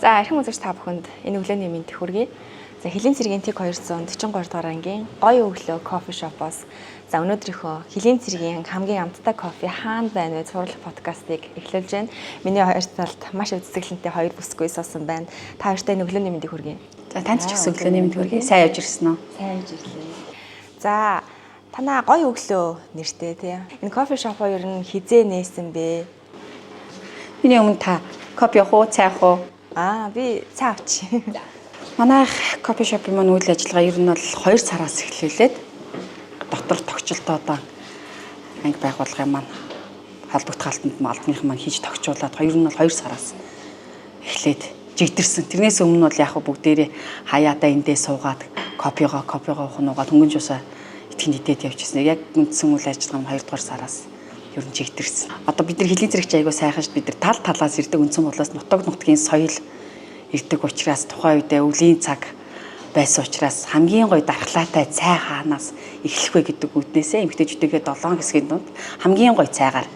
За, эрхэм үзэгч та бүхэнд энэ өглөөний мэнд хүргэе. За, Хөлийн цэргийн Тэг 243 дугаар ангийн Гоё өглөө coffee shop-оос за өнөөдрийнхөө Хөлийн цэргийн хамгийн амттай кофе хаана байна вэ цуврал подкастыг эхлүүлж байна. Миний хоёр талд маш үзэсгэлэнтэй хоёр бүсгүй суусан байна. Та хоёртай энэ өглөөний мэндийг хүргэе. За, танд ч гэсэн өглөөний мэнд хүргэе. Сайн явж ирсэн үү? Сайн явж ирлээ. За, танаа Гоё өглөө нэртэй, тий. Энэ coffee shop-оо ер нь хэзээ нээсэн бэ? Миний өмнө та кофе явах уу, цай авах уу? Аа, би цай авчих. Манайх coffee shop-ын маань үйл ажиллагаа ер нь бол 2 сараас эхлүүлээд дотор тогтчлолтоо анги байгууллагын маань холбогдох алтанд албаныхан маань хийж тогтчуулаад ер нь бол 2 сараас эхлээд жигдэрсэн. Тэрнээс өмнө бол яг бүгдээрээ хаяада эндээ суугаад кофегоо уух нь уугаад хөнгөн жусаа итгэн идээд явчихсан. Яг үндсэн үйл ажиллагаа нь 2 дугаар сараас ер нь жигдэрсэн. Одоо бид нар хөлийн цэрэгч айгуу сайхан ш, бид нар тал талаас ирдэг, үндсэн болоос нутаг нутгийн соёл ирдэг учраас тухайн үедээ өвлийн цаг байсан учраас хамгийн гоё дархлаатай цай хаанаас эхлэх вэ гэдэг үүднээсээ эмэгтэйчүүдийнхээ 7 хэсгийн дунд хамгийн гоё цайгаар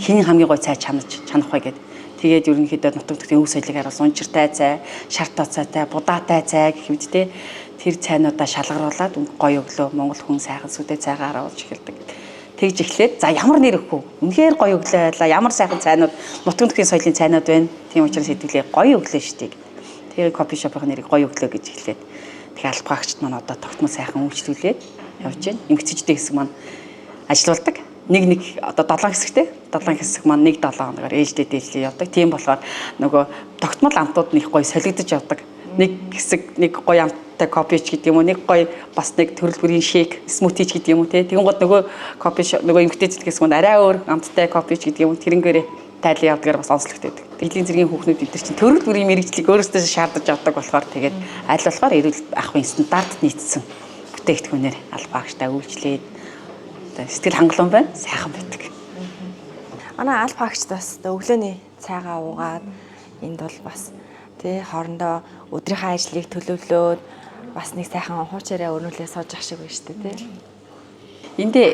хэн хамгийн гоё цай чанаж чанах вэ гэдэг. Тэгээд ерөнхийдөө нутаг нутгийн өв соёлыг харуулсан унчиртай цай, шар тооцоотой, будаатай цай гэх мэт те, тэр цайнуудаа шалгаруулад Гоё өглөө, монгол хүн сайхан сүдэ цайгаар уулж эхэлдэг. Тэгж эхлээд за ямар нэр өгөх вэ? Үнэхээр гоё өглөө байлаа. Ямар сайхан цайнууд, нутаг нутгийн соёлын цайнууд байна. Тийм учраас хэдүүлээ гоё өглөө шүү дээ. Тэгээ coffee shop-ын нэрийг Гоё өглөө гэж эхлээд тэгээ албаагчд маань одоо тогтмол сайхан үйлчлүүлээд явж байна. Эмэгтэйчүүдийн хэсэг маань ажилуулдаг. Нэг нэг одоо 7 хэсэгтэй. 7 хэсэг маань нэг 7 хоногоор ээлжлээ дээлжлээ явдаг. Тийм болохоор нөгөө тогтмол амтууд нь их гоё солигдож явдаг. Нэг хэсэг нэг гоё амттай кофе ч гэдэг юм уу, нэг гоё бас нэг төрөл бүрийн shake, smoothie ч гэдэг юм уу, те. Тэгэн гот нөгөө кофе, нөгөө эмэгтэйчүүд хэсэг маань арай өөр амттай кофе ч гэдэг юм уу, тэрнгээрээ тайлан явдгаар бас онцлогтой байдаг. Хөлийн цэргийн хүүхнүүд эдгээр чинь төрөл бүрийн мэргэжлийг өөрөөсөө шаардаж авдаг болохоор тэгээд аль болохоор эрүүл ахуйн стандартад нийцсэн бүтээгдэхүүнээр албаагчтай үйлчлээд сэтгэл хангалуун байна, сайхан байдаг. Манай албаагчд бас өглөөний цайгаа уугаад энд бол бас тий хоорондоо өдрийнхөө ажлыг төлөвлөөд бас нэг сайхан хуучаараа өрнүүлээ сууж ах шиг байна шүү дээ, тий. Эндээ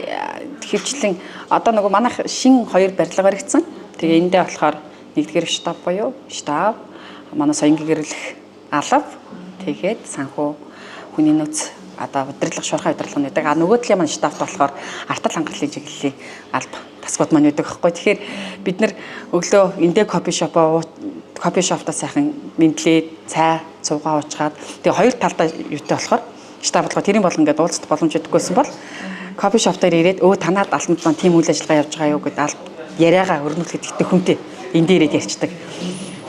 хөвчлэн одоо нөгөө манайх шин хоёр барилга баригдсан. Тэгээ эндээ болохоор нэгдүгээр штаб буюу штаб, манай соёнгийн гэрлэх алба, тэгээд санхүү, хүний нөөц, одоо удирдлага, шуурхай удирдлага нь байдаг. А нөгөө талын маань штабт болохоор артал хангалын чиглэлийн алба тасгууд маань байдаг байхгүй. Тэгэхээр бид нар өглөө эндээ coffee shop-оо, coffee shop-таа сайхан мэндлээд цай цуугаа уучгаад, тэгээ хоёр талдаа юутай болохоор штаб болохоор тэрийн болгон ингээд уулзах боломж өгдөггүйсэн бол coffee shop дээр ирээд өө танаад албанд маань тийм үйл ажиллагаа явж байгаа юу гэдээ алба яриагаа өрнүүлэхэд ихтэй хүнтэй энэ дээр ирээд ярьцдаг.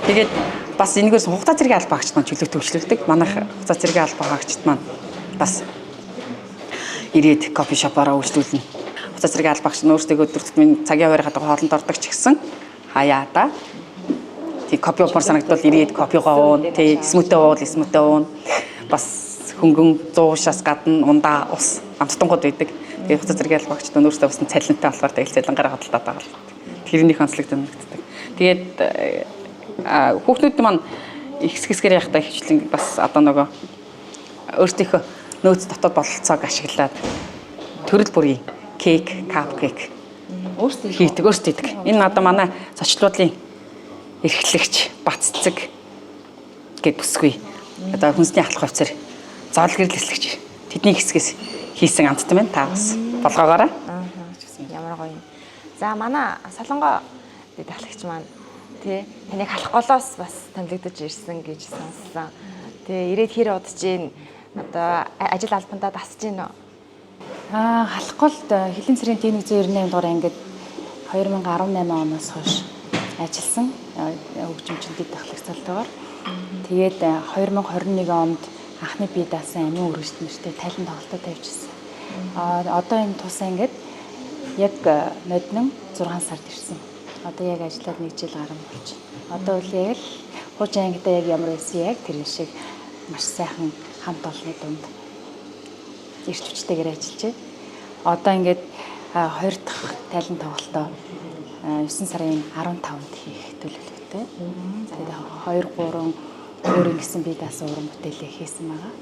Тэгээд бас энэгээр хугацаа цэргийн албаа хаагчид маань чөлөөт төвчлүүлдэг. Манайх хугацаа цэргийн албаа хаагчид маань бас ирээд coffee shop-ороо үйлчлүүлнэ. Хугацаа цэргийн албаа хаагчид нь өөрсдөө өдөр тутмын цагийн хуваарь хадгаа хоолнд ордог ч гэсэн хаяада тий кофе уумар санагдвал ирээд кофегоо уун, тий smoothie уул, smoothie уун. Бас хөнгөн зуушаас гадна ундаа, ус, амттангууд байдаг. Тэгээ хугацаа цэргийн албаа хаагчид нь өөрсдөө бас цалинтай болохоор тэгэл цалингаараа худалдаад байгаа л. Тэрнийх онцлог тэнэгддэг. Тэгээд хүүхнүүд маань их хэсгээр явахдаа хвчлэн бас одоо нөгөө өөрсдийнхөө нөөц дотоод бололцоог ашиглаад төрөл бүрийн cake, cupcake өөрсдөө хийдэг, өөрсдөө хийдэг. Энэ одоо манай зочлуулын эрхлэгч Баццэг гэд бүсгүй. Одоо хүнсний ахлах офицер, зоол гэрлэслэгч тэдний хэсгээс хийсэн амттай байна. Та бас болгоогоорой. Ямар гоё юм. За, манай Солонгоо дэд ахлагч маань тий таныг халах голоос бас томилогдож ирсэн гэж сонссон. Тий, ирээд хэр удаж гин, одоо ажил албандаа дасаж гин үү? Аа, Халахголд Хөлийн цэргийн Т198 дугаар ангид 2018 оноос хойш ажилласан хөгжимчин дэд ахлагч цалтайгаар. Тэгээд 2021 онд анхны бие даасан амин өргөжт нэртэй тайлан тоглолтоо тавьчихсан. Аа, одоо энэ тус ангид яг ноднон 6 сард ирсэн. Одоо яг ажиллаад 1 жил гарan болж байна. Одоо үл яг л хуучин ангидаа яг ямар байсан яг тэр шиг маш сайхан хамт олонны дунд эрч хүчтэйгээр ажиллаж байна. Одоо ингээд хоёр дахь тайлан тоглолтоо 9 сарын 15-нд хийх төлөвлөгөөтэй. Тэгээд 2 3 өөр ингэсэн бие даасан уран бүтээлээ хийсэн байгаа.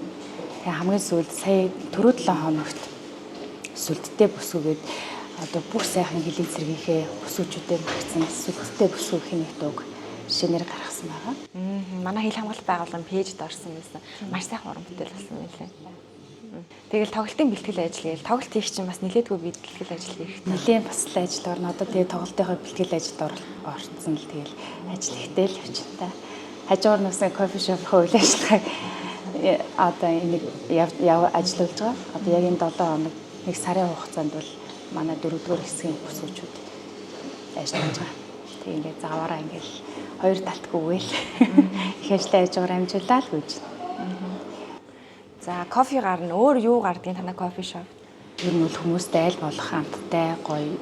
Тэгээ хамгийн сүүлд сая түрүү 7 хоногт сүлдтэй бүсгүйгээд одоо бүх сайхан хөлийн цэргийнхээ бүсгүүчүүдэд магтсан сүлдтэй бүсгүй гэх нэг дууг шинээр гаргасан байгаа. Манай хил хамгаалалт байгууллагын page д орсон байсан. Маш сайхан уран бүтээл болсон байлээ. Тэгэл тоглолтын бэлтгэл ажил гээл тоглолт хийх чинь бас нилээдгүй бэлтгэл ажил хэрэгтэй. Нилээн бас л ажил орно. Одоо тэгээ тоглолтынхоо бэлтгэл ажилд орцсон л тэгэл ажил ихтэй л явчихна та. Хажуугаар нь бас coffee shop ын үйл ажиллагааг одоо энийг ажиллуулж байгаа. Одоо яг энэ 7 хоног нэг сарын хугацаанд бол манай 4-р хэсгийн бүсгүүчүүд ажиллаж байгаа. Тэг ингээд заваараа ингээд хоёр талтгүйгээл их ажлаа хажуугаар амжуулаа л гэж. За, кофе гарна. Өөр юу гардгийг танай coffee shop? Ер нь бол хүмүүстэй аль болох амттай, гоё,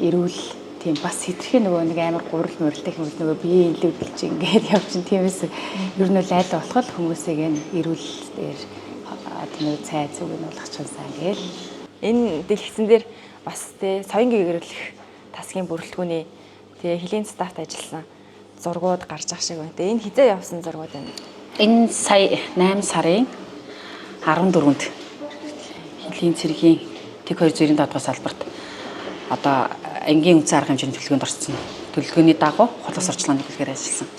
эрүүл тийм бас хэтэрхий нөгөө нэг амар гурил мурилтай юм нөгөө бие илүүдэлж ингээд явчин тиймээс ер нь бол аль болох хүмүүсийг энэ эрүүл дээр тийм үү цай зүг нь болгочихсан гээл. Энэ дэлгэцэн дээр бас тий соён гэгэрүүлэх тасгийн бүрэлдэхүүний тий хөлийн staff т ажилласан зургууд гарч ах шиг байна. Тэгээ энэ хизээ явсан зургууд байна. Энэ сая 8 сарын 14-нд хөлийн цэргийн тэг 297 дугаар салбарт одоо ангийн үндсэн арга хэмжээний төлөвлөгөөнд орсон. Төлөвлөгөөний дагуу хулгай сурталчилгааны бүлгээр ажилласан.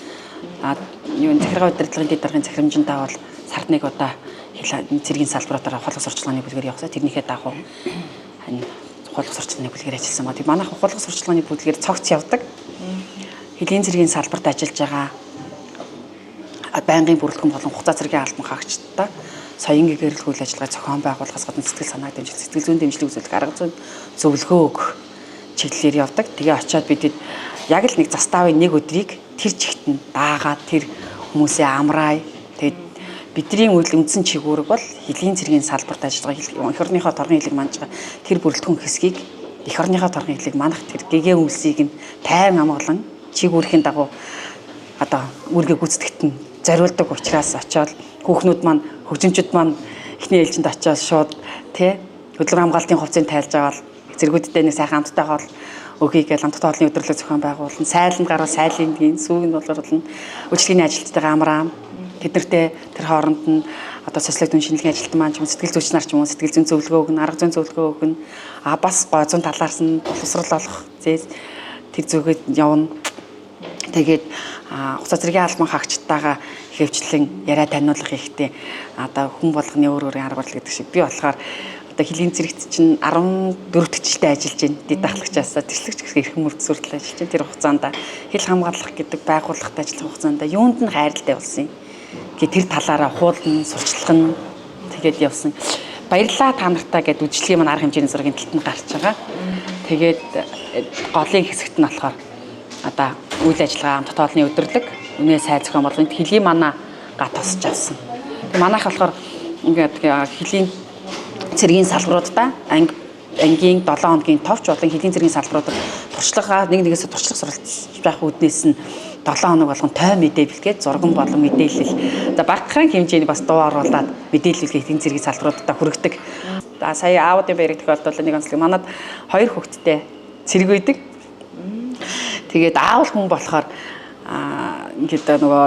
А юу захиргаа удирдлагын дэд даргын захирамжийн дагуу сард нэг удаа цэргийн салбаруудаараа хулгай сурталчилгааны бүлгээр явсан. Тэрнийхээ дагуу энэ хулгай сурталчилгааны бүлгээр ажилласан ба. Тэг манайх хулгай сурталчилгааны бүлгээр цогц явдаг. Хөлийн цэргийн салбарт ажиллаж байгаа байнгын бүрэлдэхүүн болон хугацаа цэргийн албан хаагчдаа соён гэгэрэл үйл ажиллагаа зохион байгуулахаас гадна сэтгэл санааг дэмжих, сэтгэл зүйн дэмжлэг үзүүлэх, арга зүйн зөвлөгөө өгөх чиглэлээр явдаг. Тэгээ очиод бидэд яг л нэг заставын нэг өдрийг тэр чигт нь даагаад тэр хүмүүсээ амраая. Тэгээд бидний үйл үндсэн чигүүрэг бол хөлийн цэргийн салбарт ажиллаж байгаа эх орныхоо торгон хилэг манж байгаа тэр бүрэлдэхүүн хэсгийг эх орныхоо торгон хилэг манах тэр гэгээ үйлсийг нь тайван амгалан чигүүрхийн дагуу одоо үүргээ гүйцэтгэхэд нь зориулдаг учраас очиод хүүхнүүд маань хөгжимчд маань эхний ээлжинд очиод шууд тий хөдөлгөөн хамгаалтын хувцсыг тайлж аваад зэргүүдтэй нэг сайхан амттай хоол өгье гэж амттай хоолны өдөрлөг зохион байгуулна. Сайланд гарвал сайлын гийн сүүг нь боловсруулна. Үйлчлэгийн ажилттайгаа амраа. Тэд нартэй тэр хооронд нь одоо социалын дүн шинжилгээний ажилтан маань ч юм сэтгэл зүйч нар ч юм уу сэтгэл зүйн зөвлөгөө өгнө, арга зүйн зөвлөгөө өгнө. А бас гой зүүн талаас нь боловсрал олох зээс тэр зүгээд явна. Тэгээд хугацаа зэргийн албан хаагчтайгаа ихэвчлэн яриа таниулах ихтэй одоо хүн болгоны өөр өөрийн арга барил гэдэг шиг би болохоор одоо хөлийн зэрэгт чинь 14 дахь жилдээ ажиллаж байна. Дэд дахлагчаасаа тэслэгч гэх эрхэм мөрдсүртэл ажиллаж байна. Тэр хугацаанд хил хамгаалах гэдэг байгууллагад ажиллах хугацаанд юунд нь хайралтай болсон юм. Тэгээ тэр талаараа хуулна, сурчлах нь тэгээд явсан. Баярлалаа та нартай гэд үйлчлэгийн маань арга хэмжээний зургийн талд нь гарч байгаа. Тэгээд голын хэсэгт нь болохоор одоо үйл ажиллагаа амт тоолны өдөрлөг, үнэ сай зохион болгоно. Хөлийн манаа га тосч авсан. Тэг манайх болохоор ингээд хөлийн цэргийн салбаруудаа ангийн 7 хоногийн товч болон хөлийн цэргийн салбаруудад туршлагаа нэг нэгээс туршлага суралцж байх үүднээс нь 7 хоног болгон той мэдээ бэлтгээд зурган болон мэдээлэл. За багахан хэмжээний бас дуу оруулаад мэдээлэл хөлийн цэргийн салбаруудад хүргэдэг. За сая аавуудын баярыг тохиолдвол нэг онцлог. Манад хоёр хүүхэдтэй цэрэг байдаг. Тэгээд аавал хүн болохоор ингээд нөгөө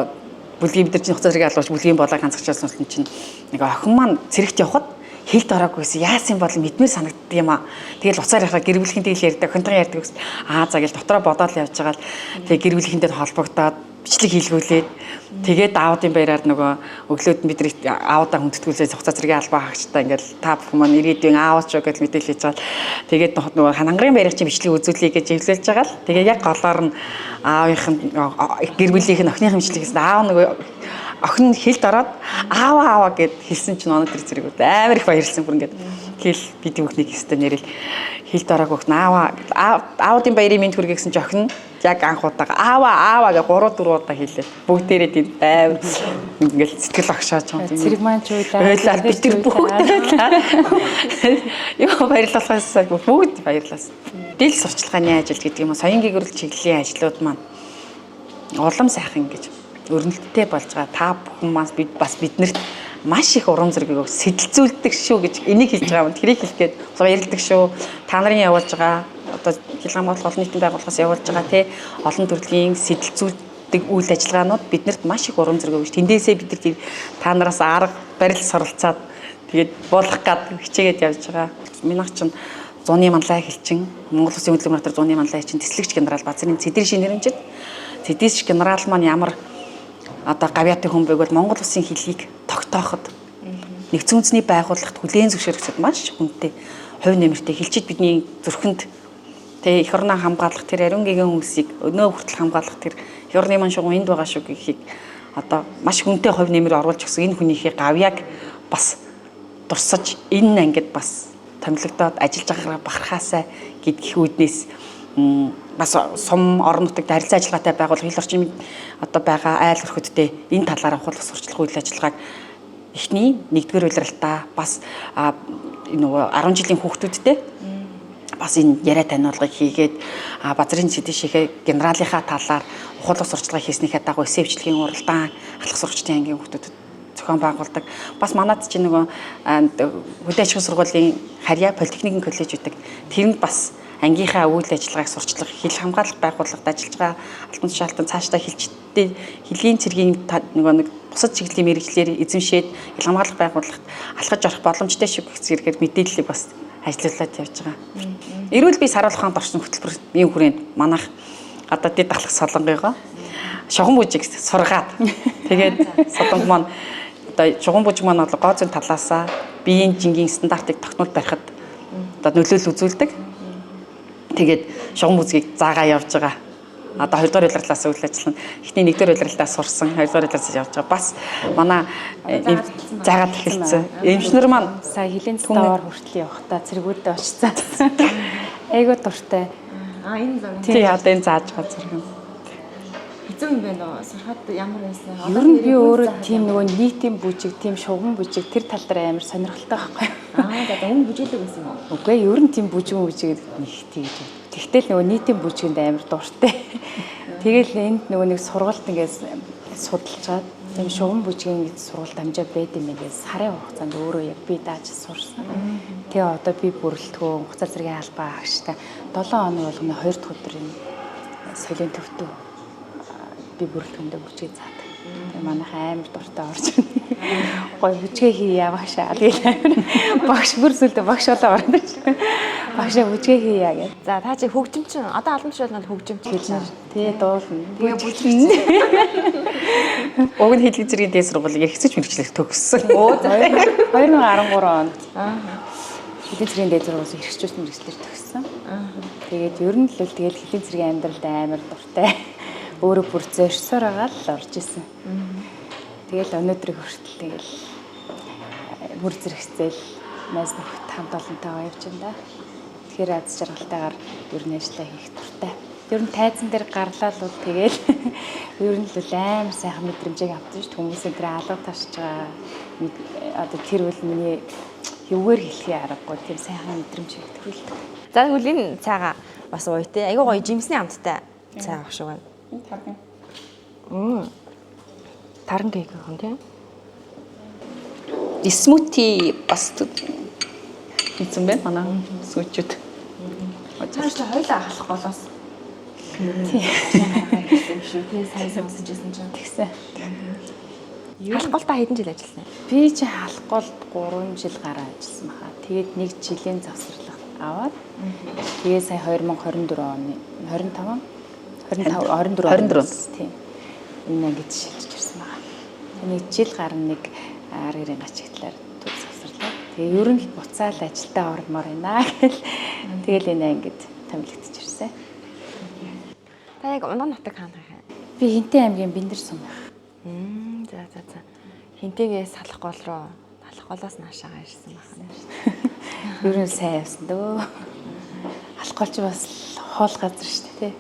бүлгийн бид нар чинь хугацаа зэрэг алгууч бүлгийн болоо ганцгчаасан чинь нэг охин маань цэрэгт явхад хилд ороогүйсэн яасан бол мэдмээр санагддаг юм аа. Тэгэл уцаар яхаа гэр бүлийнхэнтэй хэл ярьдаг, охинтойгоо ярьдаг гэсэн. Аа за гэл дотроо бодоол явж байгаа л тэгээ гэр бүлийнхэнтэй холбогдоод бичлэг хийлгүүлээд тэгээд аавдын баяраар нөгөө өглөөд нь бид нар аавдаа хүндэтгүүлээ хугацаа зэргийн албаа хаагчтай ингээл та бүхэн маань ирээдүйн аавч юу гэж мэдээлэл хийж байгаа. Тэгээд нөгөө ханангарын баярыг чинь бичлэг үзүүлье гэж эвлүүлж байгаа л тэгээд яг голоор нь аавынх нь гэр бүлийнх нь охиных бичлэг хийсэн. Аав нөгөө охин хилд ороод аава аава гэд хэлсэн чинь өнөө тэр зэрэг амар их баярлсан бүр ингээд хэл бид бүхнийг өстө нэрэл хилд ороог өгт аава аавдын баярын мэнд хүргэе гэсэн чинь охин яг анх удаага аава аава гэ 3 4 удаа хэлээ. Бүгдээрээ тийм амар ингээл сэтгэл огшоож байгаа юм. Цэрэг маань ч уйлаа. Уйлаа бид тэр бүгд уйлаа. Юу баярлалахаас бүгд баярлаасан. Дил сурчлагын ажил гэдэг юм уу соён гэгэрэл чиглэлийн ажлууд маань улам сайхан гэж өрнөлттэй болж байгаа. Та бүхэн маань бид бас биднэрт маш их урам зориг өгөх сэтэлзүүлдэг шүү гэж энийг хэлж байгаа юм. Тэрийг хэлэх гээд баярлдаг шүү. Та нарын явуулж байгаа одоо хил хамгаалах олон нийтийн байгууллагаас явуулж байгаа тий олон төрлийн сэтэлзүүлдэг үйл ажиллагаанууд биднэрт маш их урам зориг өгч тэндээсээ бид нар та нараас арга барил суралцаад тэгээд болох гад хичээгээд явж байгаа. Минийх чинь зуны манлай хэлчин Монгол Улсын хөдөлгөөн дотор зуны манлай хэлчин тэслэгч генерал Базрын Цэдэр шинэрэмжид Сэдис генерал маань ямар одоо гавьяатай хүн байг бол Монгол улсын хилийг тогтооход нэгдсэн үндэсний байгууллагт хүлээн зөвшөөрөгдөд маш хүнтэй хувь нэмэртэй хилчид бидний зүрхэнд тэ эх орноо хамгаалах тэр ариун гэгэн хүмүүсийг өнөө хүртэл хамгаалах тэр эх орны маань шугам энд байгаа шүү гэхийг одоо маш хүнтэй хувь нэмэр оруулж өгсөн энэ хүнийхээ гавьяаг бас дурсаж энэ ангид бас томилогдоод ажиллаж байгаагаа бахархаасай гэдгийх үүднээс бас сум орон нутагт харилцан ажиллагаатай байгууллага хил орчин одоо байгаа айл өрхөдтэй энэ талаар ухаалаг сурчлах үйл ажиллагааг эхний нэгдүгээр улиралтаа бас нөгөө 10 жилийн хүүхдүүдтэй бас энэ яриа таниулгыг хийгээд базрын сэдвшихээ генералынхаа талаар ухаалаг сурчлагыг хийснийхээ дагуу эсэвчлэгийн уралдаан алхах сурагчдын ангийн хүүхдүүдэд зохион байгуулдаг. Бас манад чинь нөгөө хөдөө аж ахуйн сургуулийн харьяа политехникийн коллеж гэдэг. Тэрэнд бас ангийнхаа үйл ажиллагааг сурчлах, хил хамгаалах байгууллагад ажиллаж байгаа албан тушаалтан цаашдаа хилчтэй хөлийн цэргийн нөгөө нэг бусад чиглэлийн мэргэжлээр эзэмшээд хил хамгаалах байгууллагт алхаж орох боломжтой шиг гэх зэрэгээр мэдээллийг бас ажиллуулад явж байгаа. Эрүүл бие саруулах хаант орчин хөтөлбөрийн хүрээнд манайх одоо дэд ахлах солонгойгоо шугам бүжиг сургаад тэгээд солонго маань одоо шугам бүжиг маань бол гоо зүйн талаасаа биеийн жингийн стандартыг тогтмол барихад одоо нөлөөлөл үзүүлдэг. Тэгээд шугам бүжгийг заагаа явж байгаа. Одоо 2 дугаар улирлаас үйл ажиллана. Эхний 1 дугаар улирлаас сурсан, 2 дугаар улирлаас явж байгаа. Бас манай заагаад эхэлсэн. Эмчнэр маань сая хилийн даваар хүртэл явахдаа цэргүүддээ очицсан. Айгуу дуртай. А энэ зураг. Тий, одоо энэ зааж байгаа зураг. Хэцүү юм байна уу? Сурахад ямар байсан? Ер нь би өөрөө тийм нөгөө нийтийн бүжиг, тийм шугам бүжиг тэр тал дээр амар сонирхолтой байхгүй. Аа за өмнө бүжиглэг байсан юм уу? Үгүй ер нь тийм бүжиг бүжиг нэг тийж. Тэгтэл нөгөө нийтийн бүжигэнд амар дуртай. Тэгэл энд нөгөө нэг сургалт ингээс судалж чад тийм шугам бүжгийн гэж сургалт амжаа байд юм байна гэж сарын хугацаанд өөрөө яг би дааж сурсан. Тэгээ одоо би бүрэлдэхүүн хугацаа зэргийн албаа агштай 7 хоног болгоно 2 дахь өдөр энэ солийн төвтөө би бүрэлдэхүүндээ бүжгээ заадаг. Тэгээ манайхан амар дуртай орж ирнэ. Гой бүжгээ хийя багшаа гэл амар. Багш бүр сүлдө багш болоо орно чи. Багшаа бүжгээ хийя гэх. За та чи хөгжимчин одоо албан тушаал нь хөгжимчин Хэлнэ. Тэ дуулна. Тэгээ бүжигчин. Уг нь хэлэг зэргийн дээд сургуулийг эргэцэж мэргэжлэх төгссөн. 2013 онд. Хөлийн цэргийн дээд сургуулиас эрхчлүүлсэн мэргэжлээр төгссөн. Тэгээд ер нь л тэгэл хөлийн цэргийн амьдралд амар дуртай. Өөрөө бүр зорьсоор байгаа л орж исэн. Тэгэл өнөөдрийг хүртэл тэгэл мөр зэрэгцээл найз нөхөд хамт олонтойгоо явж байна да. Тэгэхээр аз жаргалтайгаар ер нь ажиллаа хийх дуртай. Ер нь тайзан дээр гарлаа л бол тэгэл ер нь л амар сайхан мэдрэмжийг авдаг шүү дээ. Хүмүүсийн тэр алга ташж байгаа одоо тэр үл миний юугаар хэлхий аргагүй тийм сайхан мэдрэмж төрүүлдэг. За тэгвэл энэ цайгаа бас ууя те. Айгуу гоё жимсний амттай цай авах шиг байна. Энэ тарган. Таран кейк гэх юм тийм. Смути бас хийсэн байна манай сүүчүүд. Цааш та хоёлаа ахлах голоос. Тийм. Юм шүү те. Сайн сонсож байсан чинь. Тэгсэн. Халах гол та хэдэн жил ажилласан? Би чи халах голд 3 жил гараа ажилласан баха. Тэгээд нэг жилийн завсарлага аваад тэгээ сая 2024 оны 25 25 24 24. Тийм. Энэ ангид шилжиж ирсэн байгаа. Тэгээ нэг жил гарна нэг ар гэрийн гачигтлаар төв завсарлаа. Тэгээ ер нь л буцаал ажилдаа ормоор байна гэл. Тэгэл энэ ангид томилогдож ирсэн. Та яг Унган нутаг хаана байх юм? Би Хинтээ аймгийн Бэндэр сум байх. За за за. Хинтэйгээс салах гол руу алах голоос наашаага ирсэн байна. Ер нь сайн явсан дөө. Алах гол чи бас хоол газар шүү дээ, тий.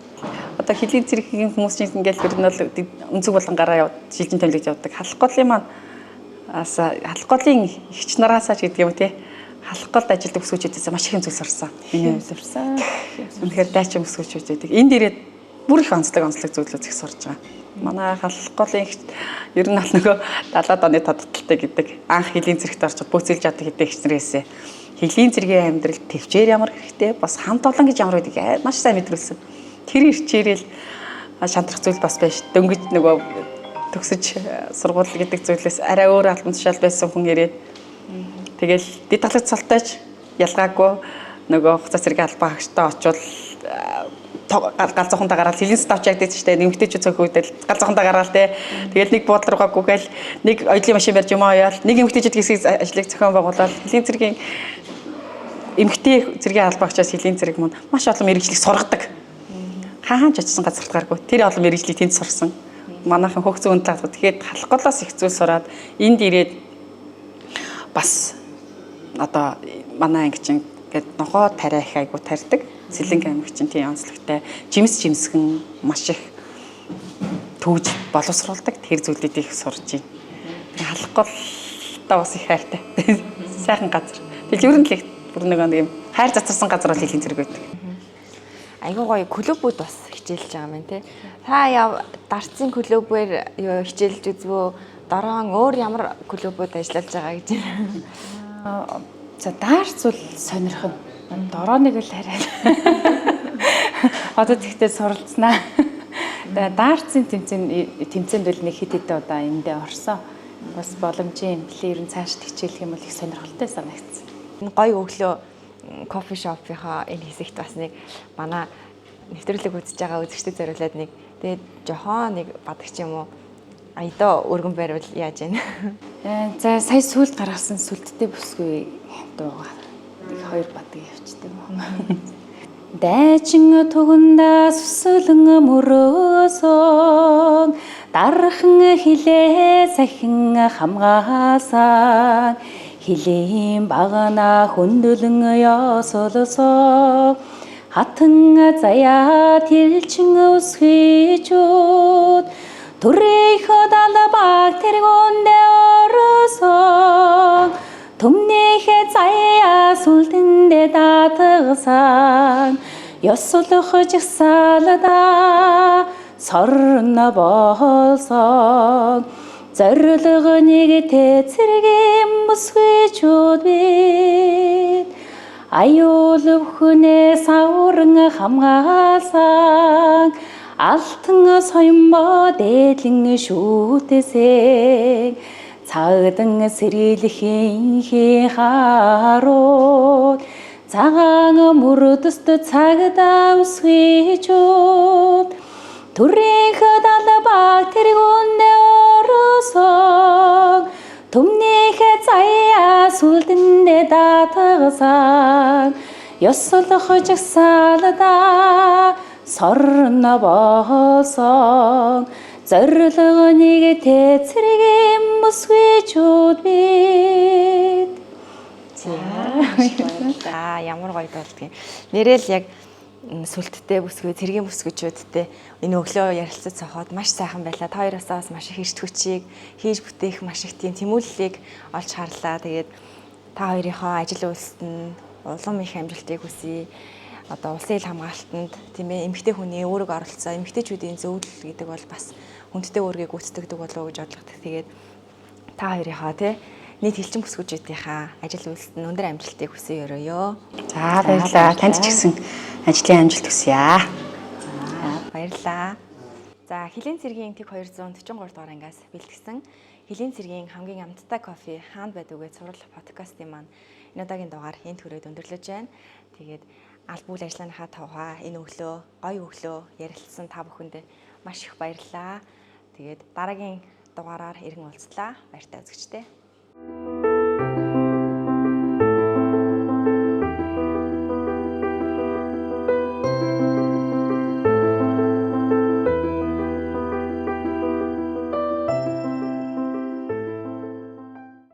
Одоо хөлийн цэргийн хүмүүс чинь ингээл ер нь бол өнцөг болон гараа шилжин томилогд явдаг. Халах голын маань аса халах голын эгч нараасаа ч гэдэг юм те. Халах голд ажилдаг өсгөөчүүдээс маш их юм зүйл сурсан. Миний Юм сурсан. Үнэхээр дайчин өсгөөчүүд байдаг. Энд ирээд бүр их онцлог зүйлүүд их сурж байгаа. Манай халах голын эгч ер нь бол нөгөө 70-аад оны тодтолтой гэдэг анх хөлийн цэрэгт орчод бөөцөлж яадаг гэдэг эгч нарээсээ хөлийн цэргийн амьдрал төвчээр ямар хэрэгтэй бас хамт олон гэж ямар байдаг маш сайн мэдрүүлсэн. Тэр ирчээрэл шантрах зүйл бас байж дөнгөж нөгөө төгсөж сургууль гэдэг зүйлээс арай өөр албан тушаал байсан хүн ирээд тэгэл дэд талагч цолтойч ялгаагүй нөгөө хугацаа цэргийн албан хаагчтай очивол гал зохондоо гараад хилийн ставч ягддаг ч гэдэг эмэгтэйчүүд цөөхүүдэл гал зохондоо гараал те. Тэгэл нэг буудлын руугаа гүгээл нэг оёлын машин барьж юм оёол нэг эмэгтэйчүүд хэсгийг ажлыг зохион байгуулаад хөлийн цэргийн эмэгтэй цэргийн албаагчаас хөлийн цэрэг мөн маш олон мэрэгжлийг сургадаг. Хаан ч очисон газар гаргүй. Тэр олон мэрэгжлийг тэнд сурсан. Манайхан хөх зүүн талаас тэгэхээр халахголоос их зүйл сураад энд ирээд бас одоо манай анги чинь гээд ногоо тариа их айгу тарьдаг. Сэлэнг аймаг чинь тийм онцлогтой. Жимс жимсгэн маш их төвж боловсруулдаг. Тэр зүйлүүдийг их сурж байна. Тэгээ халахголтой бас их хайртай. Сайхан газар. Тэгэл ер нь л их бүр нэг юм хайр цацарсан газар бол хөлийн цэрэг байдаг. Айгуу гоё клубүүд бас хичээлж байгаа юм тий. Та яв дарцын клубээр юу хичээлж үзвөө дороон өөр ямар клубүүд ажиллаж байгаа гэж байна. За даарц бол сонирхон. Дорооныг л хараад. Одоо тэгтээ суралцнаа. Тэгээ даарцын тэмцээнд бол нэг хэд хэдэн удаа эндээ орсон. Бас боломжийн эмнэлээ ер нь цаашд хичээлэх юм бол их сонирхолтой санагдсан. Энэ гоё өглөө кофе шопынхаа энэ хэсэгт бас нэг манай нэвтрүүлэг үзэж байгаа үзэгчдэд зориулаад нэг тэгээд жохон нэг бадаг ч юм уу аядаа өргөн бариул яаж яана. За сая сүлд гаргасан сүлдтэй бүсгүй дуугаа нэг хоёр бадаг явчихдээ юм. Дайчин тугандаа сүсэлэн мөрөөсөн дархан хилээ сахин хамгаасан хилийн багана хөндлөн ёсолсон хатан заяа тэлчин өсгийчүүд түрийх далбаг тэргүүндээ орсон түмнийхээ заяа сүлдэндээ даатгасан ёслох жагсаалда сорно болсон зорилго нэгтэй цэргийн бүсгүйчүүд бид аюул бүхнээ савран хамгаалсан алтан соёмбо дээдлэн шүүтэсэн цагдан сэрэлхийн харууд цагаан мөрдөст цагдаа өсгийчүүд түрийнх далбаг тэргүүндээ орсон түмнийхээ заяа сүлдэндээ даатгасан ёслох жагсаалда сорно болсон зорилго нэгтэй цэргийн бүсгүйчүүд бид. За ямар гоё болдгийг. Нэрэл яг сүлттэй бүсгүй, цэргийн бүсгүйчүүдтэй энэ өглөө ярилцаж цохоод маш сайхан байлаа. Та хоёроосоо бас маш их эрч хүчийг хийж бүтээх маш их тийм тэмүүллийг олж харлаа. Тэгээд та хоёрынхоо ажил үйлсэд нь улам их амжилтыг хүсье. Одоо улсын ил хамгаалтанд тийм эмэгтэй хүний үүрэг оролцоо, эмэгтэйчүүдийн зөвлөл гэдэг бол бас хүндтэй үүргийг гүйцэтгэдэг болов уу гэж бодлогодог. Тэгээд та хоёрынхоо тий нийт хилчин бүсгүүчүүдийнхаа ажил үйлсэд нь өндөр амжилтыг хүсье өрөөё. За баярлалаа. Танд ч гэсэн ажлын амжилт хүсье. Баярлалаа. За хөлийн цэргийн тэг 243 дугаар ангиас бэлтгэсэн хөлийн цэргийн хамгийн амттай кофе хаана байдаг вэ цуврал подкастын маань энэ удаагийн дугаар энд хүрээд өндөрлөж байна. Тэгээд аль бүл ажлынхаа тухай энэ өглөө гоё өглөө ярилцсан та бүхэндээ маш их баярлалаа. Тэгээд дараагийн дугаараар иргэн уулзлаа. Баяртай үзэгчдээ.